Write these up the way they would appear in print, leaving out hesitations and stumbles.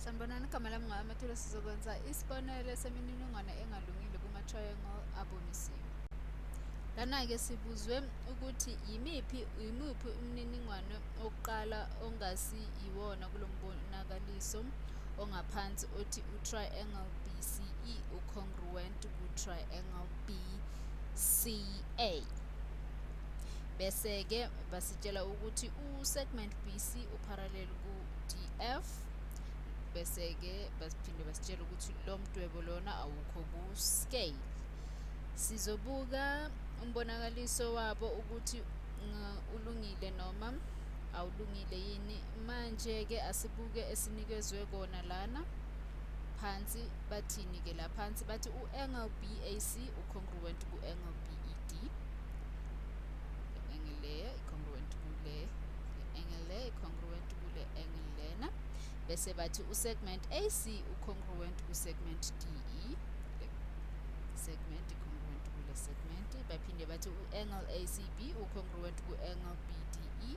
Sanibonani, igama lami ngamathula. Sizokwenza isibonelo semininingwane engalungile kuma-triangle abonisiwe. Lana-ke sibuzwe ukuthi yimuphi umniningwane wokuqala ongasi iwona kulo mbonakaliso ongaphansi othi u-triangle BCE u-congruent ku-triangle BCA. Bese-ke basitshela ukuthi u-segment BC uparallel ku-DF. Bese-ke baphinde basitshela ukuthi lo mdwebo lona awukho ku-scale. Sizobuka umbonakaliso wabo ukuthi ulungile noma awulungile yini. Manje-ke asibuke esinikezwe kona lana phansi. Bathini-ke la phansi? Bathi u-angle BAC u-congruent ku-angle BED. Le-angle leya i-congruent kule le-angle leya i-congruent kule angle lena. Bese bathi u-segment AC u-congruent ku-segment DE. Segment i-congruent kule segment. Baphinde bathi u-angle ACB u-congruent ku-angle BDE.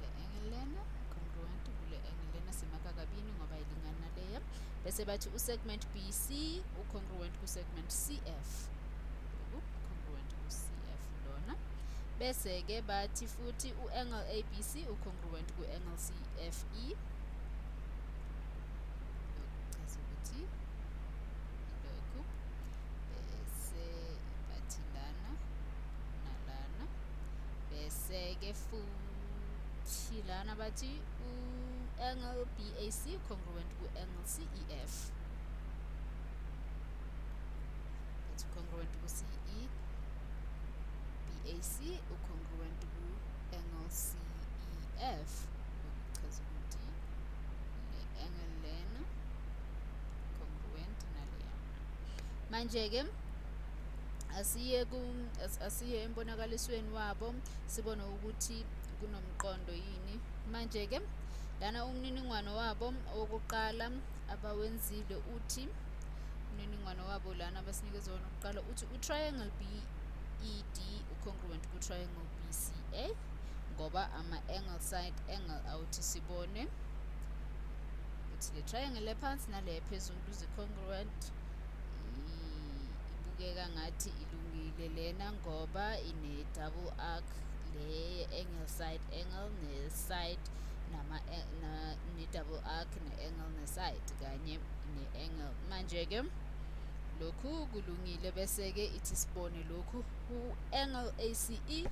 Le angle lena congruent kule angle lena, simaka kabini ngoba ilingana leya. Bese bathi u-segment BC u-congruent ku-segment CF. Congruent ku-CF lona. Bese-ke bathi futhi u-angle ABC u-congruent ku-angle CFE. Chaza ukuthi ilokhu. Bese bathi lana nalana. Bese-ke futhi lana bathi u-angle BAC u-congruent ku-angle CEF. Bathi congruent ku-CE. BAC u-congruent ku-angle CEF. Ukuchaza ukuthi le angle lena congruent naleya. Manje-ke asiye embonakalisweni wabo sibone ukuthi kunomqondo yini. Manje-ke lana umniningwane wabo wokuqala abawenzile uthi umniningwane wabo lana abasinikeza wona okokuqala uthi u-triangle BED u-congruent ku-triangle BCA ngoba ama-angle side angle awuthi sibone ukuthi le triangle lephansi nale phezulu zi-congruent. Ibukeka ngathi ilungile lena ngoba ine-double arc, le angle side angle ne-side ne-double arc ne-angle ne-side kanye ne-angle. Manje-ke lokhu kulungile. Bese-ke ithi sibone lokhu u-angle ACE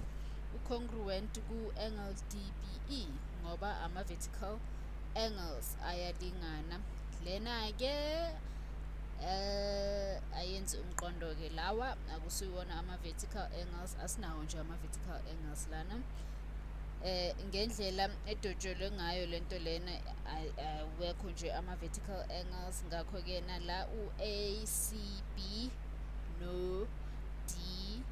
u-congruent ku-angle DBE ngoba ama-vertical angles ayalingana. Lena-ke ayenzi umqondo-ke lawa akusiwona ama-vertical angles, asinawo nje ama-vertical angles lana. Ngendlela edwetshelwe ngayo lento lena awekho nje ama-vertical angles. Ngakho-ke nala u-ACB no DBE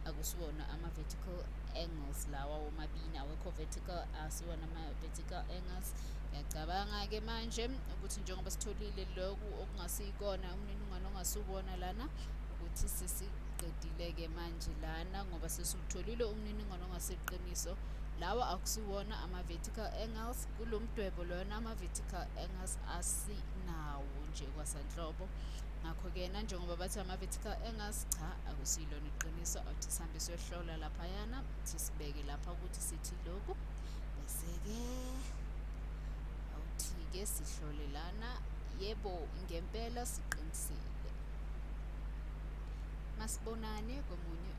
akusiwona ama-vertical angles lawa womabili, awekho vertical, asiwona ama-vertical angles. Ngiyacabanga-ke manje ukuthi njengoba sitholile lokhu okungasikona umniningwane ongasiwona lana ukuthi sesiqedile-ke manje lana ngoba sesiwutholile umniningwane ongasiqiniso. Lawa akusiwona ama-vertical angles. Kulo mdwebo lona ama-vertical angles asinawo nje kwasanhlobo. Ngakho-ke njengoba bathi ama-vertical angles, cha akusilona iqiniso. Awuthi sihambe siyohlola laphayana sibeke lapha ukuthi sithi lokhu. Bese-ke awuthi-ke sihlole lana, yebo ngempela siqinisile. Masibonane komunye